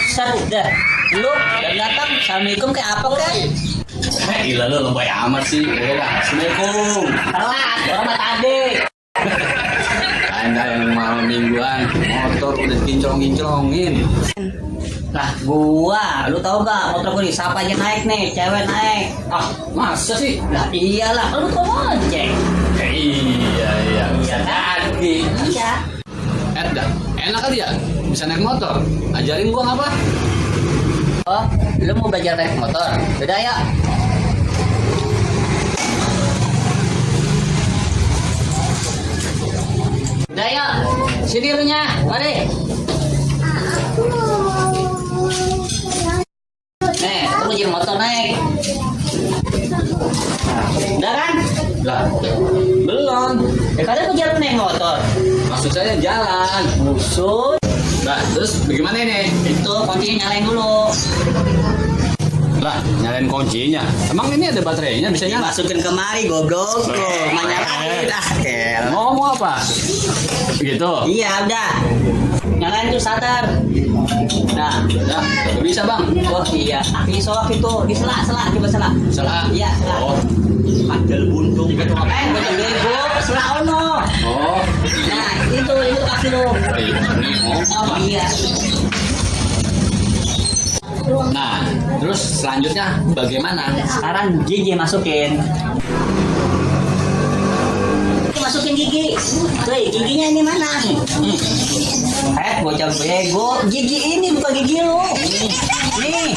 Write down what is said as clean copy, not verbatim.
Set dah. Lu dan datang. Assalamualaikum kayak apa kan? Gila lu lebay amat sih. Udah dah. Assalamualaikum. Telat, orang mata ade. Anda yang malam mingguan motor udah kinclong-kinclongin. Lah gua, lu tau gak motor gua nih siapa aja naik nih, cewek naik. Ah, masa sih? Lah iyalah, kan lu tau ojek. Iya. Iya kan? Jadi. Iya. Dah, enak kali ya? Bisa naik motor. Ajarin gua ngapa? Oh, lu mau belajar naik motor? Udah ya. Udah ya, sini lu nya, mari. Nih, aku belajar motor naik. Udah kan? Lah, belum. Ya kalian belajar naik motor. Maksud saya jalan. Musuh. Nah, terus bagaimana ini? Itu kuncinya nyalain dulu. Lah, nyalain kuncinya. Emang ini ada baterainya bisa nyala? Masukin kemari goblok. Nyalain dah. Ngomong apa? Gitu. Iya udah. Nyalain tuh starter. Nah, Dah, gak bisa bang. oh iya. Ini soak itu. Di selak, coba selak. Salah. Iya, selak. Oh, Padel buntung. Bukan bego, selak ono. oh. Nah, itu kasih lo. Oh iya. Nah, terus selanjutnya bagaimana? Sekarang gigi masukin. Masukin gigi. Tuh, giginya ini mana? Bocah bego. Gigi ini bukan gigi lu. Nih.